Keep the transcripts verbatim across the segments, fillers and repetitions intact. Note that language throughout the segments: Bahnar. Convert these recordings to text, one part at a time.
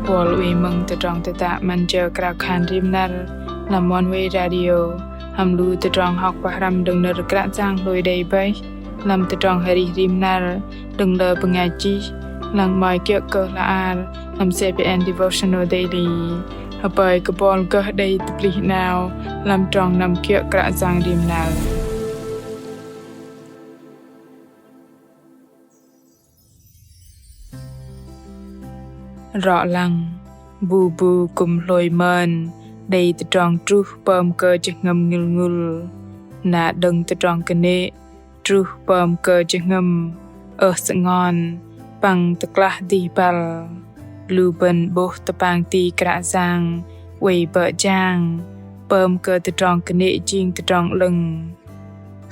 Buăl oei mơ̆ng tơdrong tơdă 'Măn Jơ Krao Khan Rim Năr lăm Oneway Radio hăm lu tơdrong hŏk pơhrăm đơ̆ng nơ̆r Kră Yang hlôi đei bơih lăm tơdrong arih rim năr đơ̆ng lơ bơngai chih, lăng 'mơ̆i kiơ̆ kơ hla bơar lăm CBN Devotional Daily. Hơpơi kơ buăl gơh đei tơplih 'nao lăm trong năm kiơ̆ Kră Yang rim năr. Rŏ lăng, bu bu kư̆m hlôi mơn đei tơdrong truh pơm kơ jơhngơ̆m ngŭl ngŭl, na đơ̆ng tơdrong kơnê̆ truh pơm kơ jơhngơ̆m ơh sơngon păng tơklah dih băl. Lu bơ̆n 'bôh tơpang ti Kră Yang oei bơ̆ jang pơm kơ tơdrong kơnê̆ jing tơdrong 'lơ̆ng.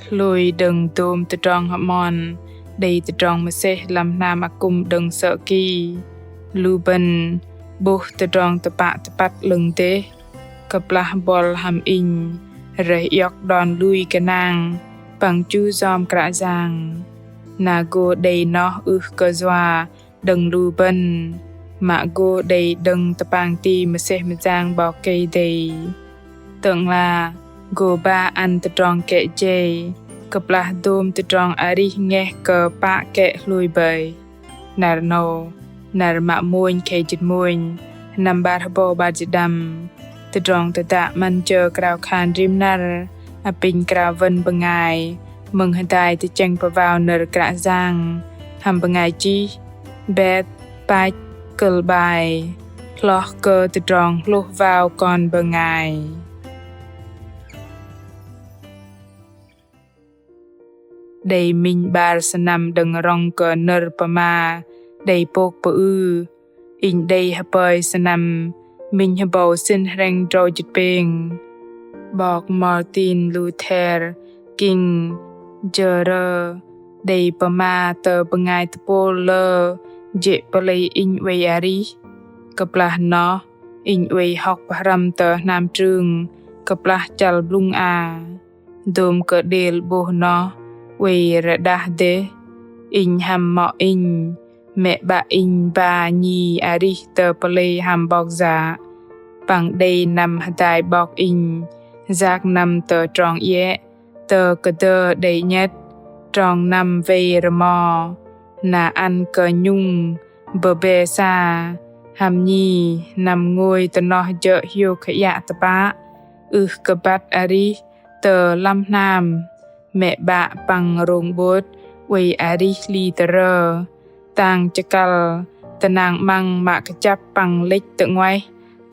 Hlôi đơ̆ng dôm tơdrong hơmon đei tơdrong mơsêh lăm hnam akŭm đơ̆ng sơ̆ ki, lu bơ̆n 'bôh tơdrong tơpă tơpăt 'lơ̆ng dêh. Kơplah buăl hăm inh rơih iŏk đon lui gơnang păng chu yom Kră Yang, na gô đei noh ưh kơ yua đơ̆ng lu bơ̆n, mă gô đei đơ̆ng tơpang ti mơsêh mơyang 'Bok Kei-Dei. Tơ'ngla gô ba ăn tơdrong kĕ jei kơplah dôm tơdrong arih ngeh kơ pă kĕ hlôi bơih. Năr 'nâu, năr mă mônh khei jĭt mônh, sơnăm 'bar hơbâu 'bar jĭt đăm. Tơdrong tơdă 'Măn Jơ Krao Khan Rim Năr apinh krao wơn bơngai mơ̆ng hơdai tơchĕng pơwao nơ̆r Kră Yang hăm bơngai chih Beth Pach, kơ̆l 'bai: Hloh kơ tơdrong hlôh wao kon bơngai. Đei minh 'bar sơnăm đơ̆ng rŏng kơ nơ̆r pơma đei pôk pơư, inh đei hơpơi sơnăm minh hơbâu sĭn hrĕng drâu jĭt pêng. 'Bok Martin Luther King Junior đei pơma tơ bơngai tơpôl lơ jê̆ pơlei inh oei arih. Kơplah noh inh oei hŏk pơhrăm tơ hnam trưng kơplah chăl blŭng a. Dôm kơ đêl 'bôh noh oei rơđah dêh. Inh hăm mŏ inh, mĕ 'bă inh ba nhi arih tơ pơlei hăm 'bok yă. Păng đei năm hơdai 'bok inh yak năm tơ trong iĕ, tơ kơdơ̆ đei 'nhĕt, trong năm wei rơmo. Na ăn kơ nhŭng bơbe sa hăm nhi năm ngôi tơ noh jơ̆ hiôk hơiă tơpă, ưh kơ băt arih tơ lăm hnam. Mĕ 'bă păng rông 'bôt oei arih hli tơrơ, tang chơkăl tơnăng 'măng mă kơjăp păng lĕch tơ 'nguaih,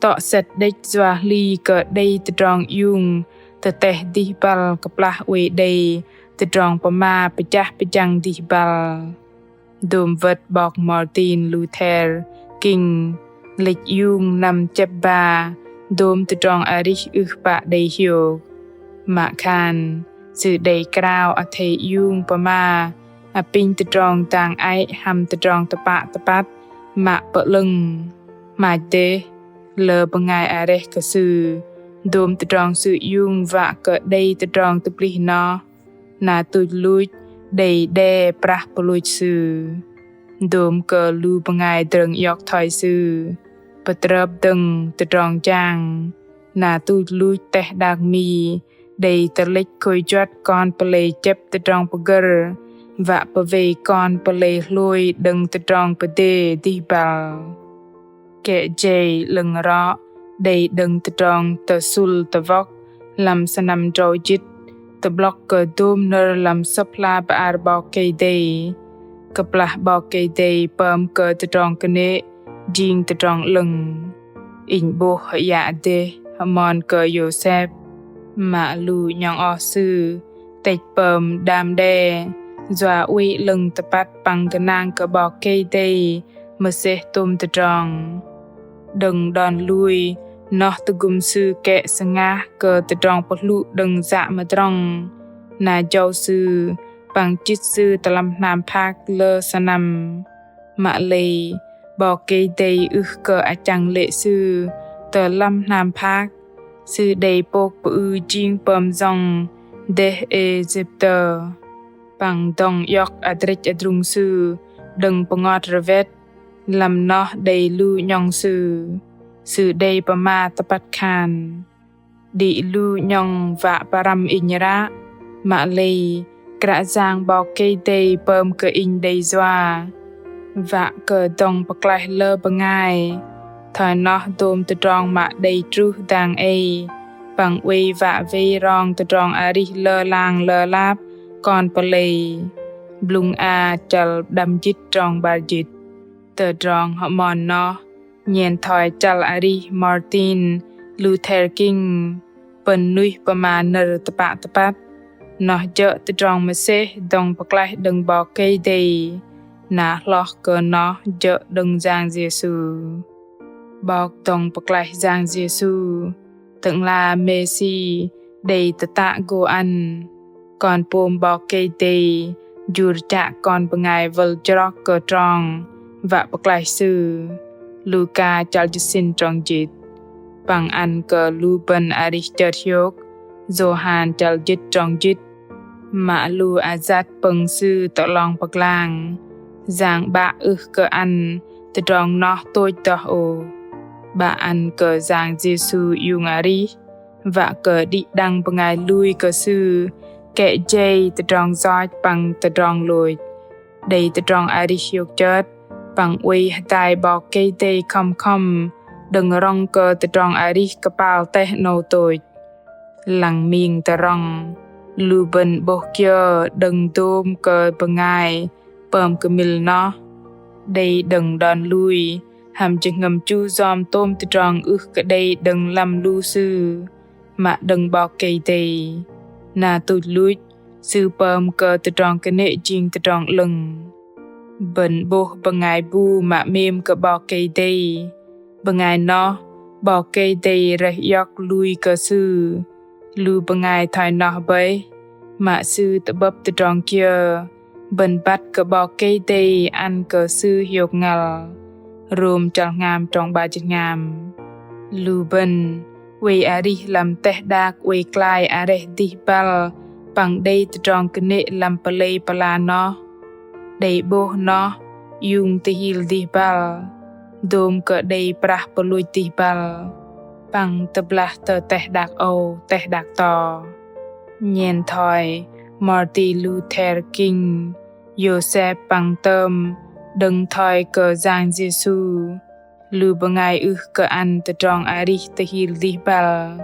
tŏ sĕt đĕch yua hli kơ đei tơdrong iung tơtĕh dih băl kơplah oei đei tơdrong pơma pơchah pơchăng dih băl. Dôm wơ̆t 'bok Martin Luther King lĕch iung năm chĕp ba dôm tơdrong arih ưh pă đei hiôk. Mă khan sư đei krao athei iung pơma apinh tơdrong dang ei hăm tơdrong tơpă tơpăt mă pơ'lơ̆ng. Hmach dêh, lơ bơngai areh kơ sư, dôm tơdrong sư iung wă kơ đei tơdrong tơplih noh, na tuch luch đei đe prah pơlôch sư. Dôm kơ lu bơngai drơ̆ng iŏk thoi sư, pơtrơp dơ̆ng tơdrong jang, na tuch luch teh đak mi đei tơlĕch khôi juăt kon pơlei chĕp tơdrong pơgơ̆r, wă pơwei kon pơlei hlôi đơ̆ng tơdrong pơdê dih băl. Kĕ jei 'lơ̆ng rŏ đei đơ̆ng tơdrong tơsŭl tơwŏk lăm sơnăm drâu jĭt, tơ'blŏk kơ dôm nơ̆r lăm Sơ̆p hla bơar 'Bok Kei-Dei. Kơplah 'Bok Kei-Dei pơm kơ tơdrong kơnê̆ jing tơdrong 'lơ̆ng. Inh 'bôh hơiă dêh hơmon kơ Yôsep, mă lu 'nhŏng oh sư tĕch pơm đam đe, yua oei 'lơ̆ng tơpăt păng gơnang kơ 'Bok Kei-Dei mơsêh tôm tơdrong. Đơ̆ng đon lui, noh tơgŭm sư kĕ sơngah kơ tơdrong pơhlŭ đơ̆ng yă mơdrŏng, na jâu sư păng chĭt sư tơ lăm hnam phak lơ sơnăm. Mă lei, 'Bok Kei-Dei ưh kơ achăng lê̆ sư tơ lăm hnam phak, sư đei pôk pơư jing pơm jŏng dêh Êjiptơ. Păng dŏng iŏk adrĕch adrung sư đơ̆ng pơngot rơwet, Lăm noh đei lu 'nhŏng Sư, Sư đei pơma tơpăt khan: Đĭ lu 'nhŏng wă pơrăm Inh ră, mă lei Kră Yang 'Bok Kei-Dei pơm kơ Inh đei yua. Wă kơ dŏng pơklaih lơ bơngai, thoi noh dôm tơdrong mă đei truh dang ei, păng oei wă wei rong tơdrong arih lơlang lơlap kon pơlei. Blŭng a chăl đăm jĭt trong 'bar jĭt. Tơdrong hơmon noh nhen thoi chăl arih Martin Luther King, pơ̆n nuih pơma nơ̆r tơpă tơpăt. Noh jơ̆ tơdrong mơsêh dŏng pơklaih đơ̆ng 'Bok Kei-Dei, na hloh kơ noh jơ̆ đơ̆ng Yang Yêsu. 'Bok dŏng pơklaih Yang Yêsu, Tơ'ngla Mêsi đei tơtă gô ăn. Kon pôm 'Bok Kei-Dei jur chă kon bơngai wơl chrok kơ trong wă pơklaih Sư. Luka chăl jơ̆ sĭn trong jĭt. Păng ăn kơ lu bơ̆n arih chơt hiôk Yôhan chăl jĭt trong jĭt. Mă lu ayăt pơ̆ng Sư tơ 'long pơglang, Yang 'Bă ưh kơ ăn tơdrong noh tôch đoh ôh. 'Bă ăn kơ Yang Yêsu iung arih, wă kơ đĭ đăng bơngai lui kơ Sư kĕ jei tơdrong yoch păng tơdrong lôch, đei tơdrong arih hiôk chơt, păng oei hơdai 'Bok Kei-Dei khŏm khŏm đơ̆ng rŏng kơ tơdrong arih kơpal teh 'nâu tôch. Lăng ming tơ rŏng, lu bơ̆n 'bôh kiơ đơ̆ng dôm kơ bơngai pơm kơmil noh, đei đơ̆ng đon lui hăm jơhngơ̆m chu yom tôm tơdrong ưh kơ đei đơ̆ng lăm lu sư, mă đơ̆ng 'Bok Kei-Dei. Na tuch luch, Sư pơm kơ tơdrong kơnê̆ jing tơdrong 'lơ̆ng. Bơ̆n 'bôh bơngai bu mă 'mêm kơ 'Bok Kei-Dei. Bơngai noh, 'Bok Kei-Dei rơih iŏk lui kơ sư. Lu bơngai thoi noh bơih, mă sư tơ'bơ̆p tơdrong kiơ, bơ̆n băt kơ 'Bok Kei-Dei ăn kơ sư hiôk ngăl. Rôm chăl hngam trong 'bar jĭt hngam. Lu bơ̆n, oei arih lăm teh đak oei klai areh dih băl, păng đei tơdrong kơnê̆ lăm pơlei pơla noh. Đei 'bôh noh, iung tơhil dih băl, dôm kơ đei prah pơlôch dih băl, păng tơblah tơ teh đak âu, teh đak to. Nhen thoi Martin Luther King, Yôsep păng tơm, đơ̆ng thoi kơ Yang Yêsu, lu bơngai ưh kơ ăn tơdrong arih tơhil dih băl,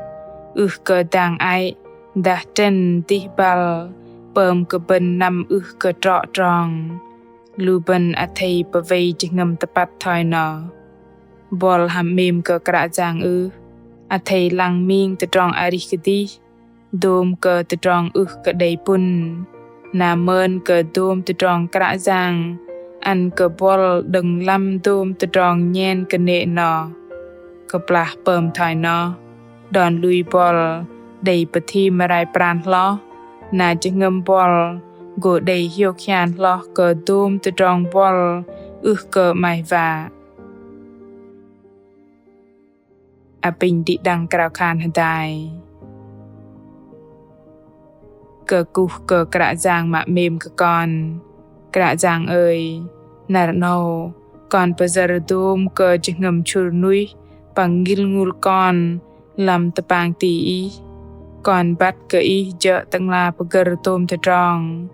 ưh kơ dang ei, dah tren dih băl, pơm kơ bơ̆n năm ưh kơ trŏ trong. Lu bơ̆n athei pơwei jơhngơ̆m tơpăt thoi noh. Buăl hăm 'mêm kơ Kră Yang ưh, athei lăng ming tơdrong arih kơdih, dôm kơ tơdrong ưh kơ đei pŭn, na mơn kơ dôm tơdrong Kră Yang ăn kơ buăl đơ̆ng lăm dôm tơdrong nhen kơnê̆ noh. Kơplah pơm thoi noh, đon lui buăl đei pơthim rai pran hloh, na jơhngơ̆m buăl gô đei hiôk hian hloh kơ dôm tơdrong buăl ưh kơ 'maih wă. Apinh đĭ đăng krao khan hơdai. Kơkuh kơ Kră Yang mă 'mêm kơ kon. Kră Yang ơi, năr 'nâu kon pơyơ̆r dôm kơ jơhngơ̆m sŭr nuih păng ngil ngul kon lăm tơpang ti Ih. Kon băt kơ Ih jơ̆ Tơ'ngla pơgơ̆r tôm tơdrong,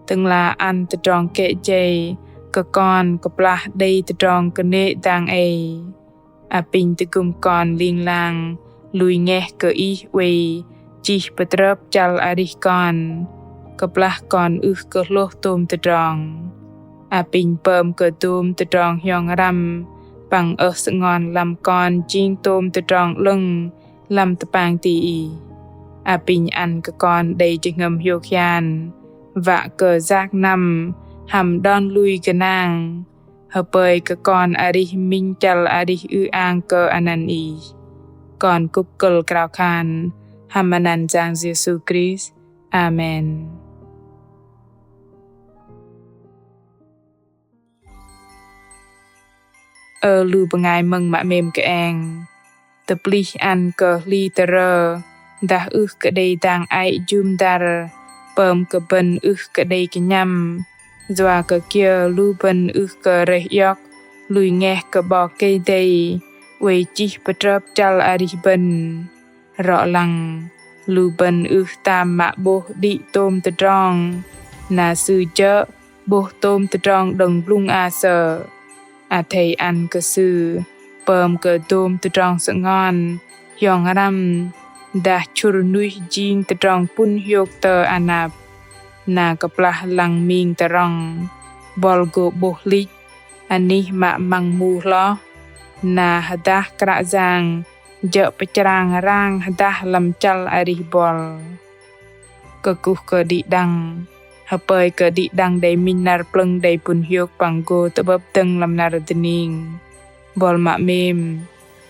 Tơ'ngla ăn tơdrong kĕ jei kơ kon kơplah đei tơdrong kơnê̆ dang ei. Apinh tơgŭm kon ling lang lui ngeh kơ Ih oei chih pơtrơp chăl arih kon, kơplah kon ưh kơ hlôh tôm tơdrong. Apinh pơm kơ dôm tơdrong hiong răm păng ơh sơngon lăm kon jing tôm tơdrong 'lơ̆ng lăm tơpang ti Ih. Apinh ăn kơ kon đei jơhngơ̆m hiôk hian, wă kơ yak năm hăm đon lui gơnang. Hơpơi kơ kon arih minh chăl arih ư-ang kơ anăn Ih. Kon kŭp kơ̆l krao khan hăm anăn Yang Yêsu Krist. Amen. Ơ lu bơngai mơ̆ng mă 'mêm kơ eng. Tơplih ăn kơ hli tơrơ, dah ưh kơ đei dang ei jŭm dăr, pơm kơ bơ̆n ưh kơ đei kơnhăm, yua kơ kiơ lu bơ̆n ưh kơ rơih iŏk lui ngeh kơ 'Bok Kei-Dei oei chih pơtrơp chăl arih bơ̆n. Rŏ lăng lu bơ̆n ưh tam mă 'bôh đĭ tôm tơdrong, na Sư jơ̆ 'bôh tôm tơdrong đơ̆ng blŭng a sơ̆. Athei ăn kơ Sư pơm kơ dôm tơdrong sơngon hiong răm, dah chŭr nuih jing tơdrong pŭn hiôk tơ anăp. Na kơplah lăng ming tơrŏng, buăl gô 'bôh hlĭch anih mă măng mu hloh, na hơdah Kră Yang jơ̆ pơchrang rang hơdah lăm chăl arih buăl. Kơkuh kơ đĭ đăng, hơpơi kơ đĭ đăng đei minh năr plơ̆ng đei pŭn hiôk păng gô tơ'bơ̆p dơ̆ng lăm năr dơning. Buăl mă 'mêm,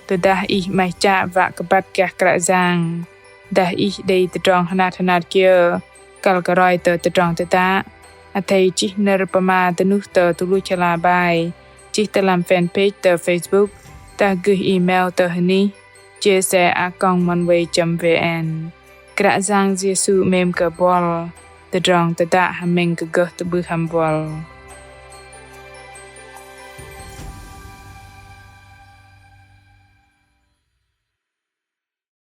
tơdah ih 'maih chă wă kơ băt gah Kră Yang, dah ih đei tơdrong hơnat hơnat kiơ kăl kơ roi tơ tơdrong tơdă, athei chih nơ̆r pơma dơnuh tơ tơluch hla bơar, chih tơ lăm fanpage tơ Facebook, dah gơih email tơ hơnih chia sẻ a còng oneway chấm vn. Kră Yang Yêsu 'mêm kơ buăl, tơdrong tơdă hơmĕng kơ gơh tơ'bưh hăm buăl.